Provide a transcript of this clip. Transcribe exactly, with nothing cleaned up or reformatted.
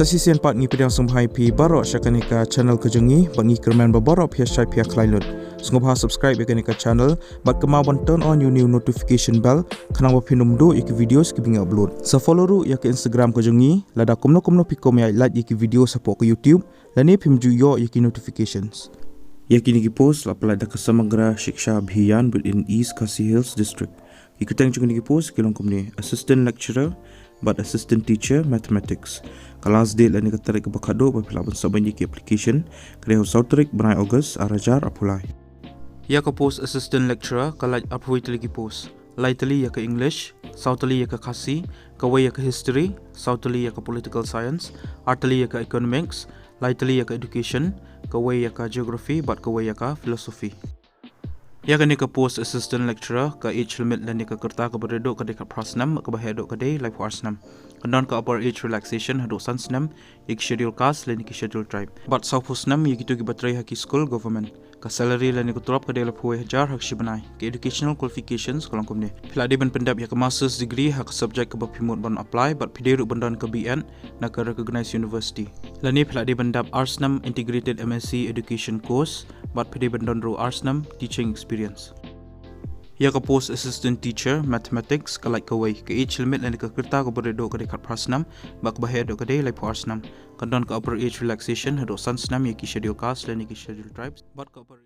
Sa shisien pat ngi pdiang sngewbha ïa phi baroh sha kane ka channel ka jong ngi, bad ngi kyrmen ba baroh phi ïa shait phi ïa khlaiñ lut. Sngewbha subscribe ïa kane ka channel bad kynmaw ban turn on ïa u new notification bell khnang ba phin ym duh ïa ki videos kiba ngi upload. Sa follow ruh ïa ka Instagram ka jong ngi, lada kumno kumno phi kwah ban ïa like ïa ki videos hapoh ka YouTube, lane phim ju ïoh ïa ki notifications. Ïa kine ki post la pynlait da ka Samagra Shiksha Abhiyan within East Khasi Hills District. Ki kyrteng jong kine ki post ki long kumne: Assistant Lecturer bad Assistant Teacher Mathematics. Ka last date lane ka tarik kaba khatduh ba phi lah ban submit ïa ki application ka dei ha u saw tarik bnai August ar hajar arphew lai. Ïa ka post Assistant Lecturer ka lait arphew wei tylli ki post. Lai tylli ïa ka English, saw tylli ïa ka Khasi, kawei ïa ka History, saw tylli ïa ka Political Science, ar tylli ïa ka Economics, lai tylli ïa ka Education, kawei ïa ka Geography bad kawei ïa ka Philosophy. Ïa kane ka post Assistant Lecturer, ka age limit lane ka rta kaba ri duh ka dei khatphra snem, kaba heh duh ka dei laiphew ar snem. Kan don ka upper age relaxation haduh san snem ïa ki Schedule Caste lane ki Schedule Tribe, bad sawphew snem ïa kito kiba trei ha ki skul government. Ka salary lane ka tulop ka dei laiphew wei hajar ha ka shi bnai. Ka educational qualifications ka long kumne: phi la dei ban pyndep ïa ka master's degree ha ka subject kaba phi mut ban apply, bad phi dei ruh ban don ka B.Ed na ka recognized university. Lane phi la dei ban dap ar snem integrated M.Sc education course bad phi dei ban don ruh ar snem teaching experience. Ïa ka post Assistant Teacher Mathematics ka lait kawei, ka age limit lane ka rta kaba ri duh ka dei khatphra snem, bad kaba heh duh ka dei laiphew ar snem. Kan don ka upper age relaxation haduh san snem ïa ki Schedule Caste lane ki Schedule Tribes, bad ka upper